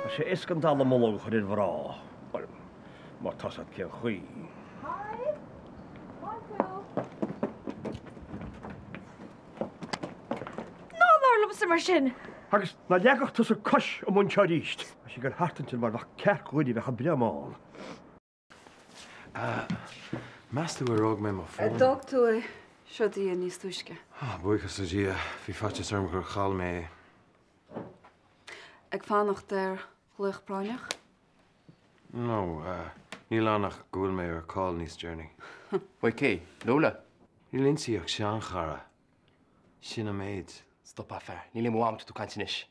Tá sé éasca an dallamullóg a chur ar mhná, bhuel, má tá 's agat cén chaoi. Ná labhair liomsa mar sin! Agus ná leagadh tusa cois amuigh anseo arís! Tá sí ag goil thart ansin mar bheadh cearc ghoir a bheadh ag breith amán. Meas tú ar fhág mé mo fón? D'fhág tú é. Seo duit é níos túisce. Buíochas le Dia, bhí faitíos orm gur chaill mé é. Ag fanacht ar ghlaoch práinneach? No, níl ann ach go bhfuil mé ar call níos deireanaí. Uaidh cé? Lola? Níl inti ach seanchara. Sin an méid. Stop a fear, níl aon mhaith tú caint anois.